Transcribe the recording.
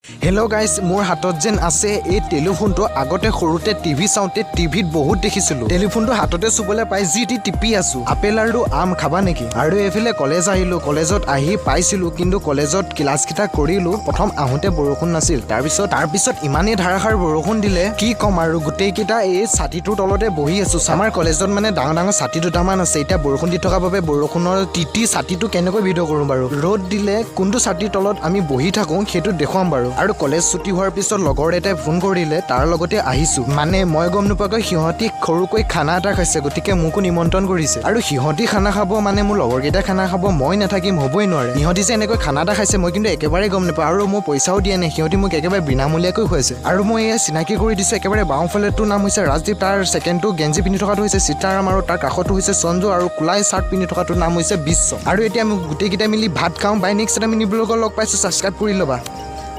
Hello' guys, মোৰ হাতত যেন আছে এই টেলিফোনটো, আগতে সৰুতে টিভি চাওঁতে টিভিত বহুত দেখিছিলোঁ। টেলিফোনটো হাততে চুবলৈ পাই যি টি টিপি আছো। আপেল আৰু আম খাবা নেকি? আৰু এইফালে কলেজ আহিলোঁ। কলেজত আহি পাইছিলোঁ, কিন্তু কলেজত ক্লাছকেইটা কৰিলোঁ। প্ৰথম আহোঁতে বৰষুণ নাছিল, তাৰপিছত ইমানেই ধাৰাসাৰ বৰষুণ দিলে, কি ক'ম আৰু। গোটেইকেইটা এই ছাতিটোৰ তলতে বহি আছো। আমাৰ কলেজত মানে ডাঙৰ ডাঙৰ ছাতি দুটামান আছে। এতিয়া বৰষুণ দি থকাৰ বাবে বৰষুণৰ তিতি ছাতিটো কেনেকৈ ভিডিঅ' কৰোঁ বাৰু? ৰ'দ দিলে কোনটো ছাতিৰ তলত আমি বহি থাকোঁ, সেইটো দেখুৱাম বাৰু। আৰু কলেজ ছুটি হোৱাৰ পিছত লগৰ এটাই ফোন কৰিলে, তাৰ লগতে আহিছো। মানে মই গম নোপোৱাকৈ সিহঁতি সৰুকৈ খানা এটা খাইছে, গতিকে মোকো নিমন্ত্ৰণ কৰিছে। আৰু সিহঁতি খানা খাব, মানে মোৰ লগৰকেইটাই খানা খাব, মই নাথাকিম, হ'বই নোৱাৰে। সিহঁতি যে এনেকৈ খানা এটা খাইছে, মই কিন্তু একেবাৰে গম নাপাওঁ। আৰু মই পইচাও দিয়া নাই, সিহঁতি মোক একেবাৰে বিনামূলীয়াকৈ খুৱাইছে। আৰু মই এয়া চিনাকি কৰি দিছোঁ। একেবাৰে বাওঁফালেটোৰ নাম হৈছে ৰাজদীপ, তাৰ ছেকেণ্ডটো গেঞ্জি পিন্ধি থকাটো হৈছে সীতাৰাম আৰু তাৰ কাষতো হৈছে সঞ্জু আৰু কোলাই চাৰ্ট পিন্ধি থকাটোৰ নাম হৈছে বিশ্ব। আৰু এতিয়া আমি গোটেইকেইটা মিলি ভাত খাওঁ। বাই, নেক্সট এটা মিনি ব্লগত লগ পাইছোঁ, ছাবস্ক্ৰাইব কৰি ল'বা।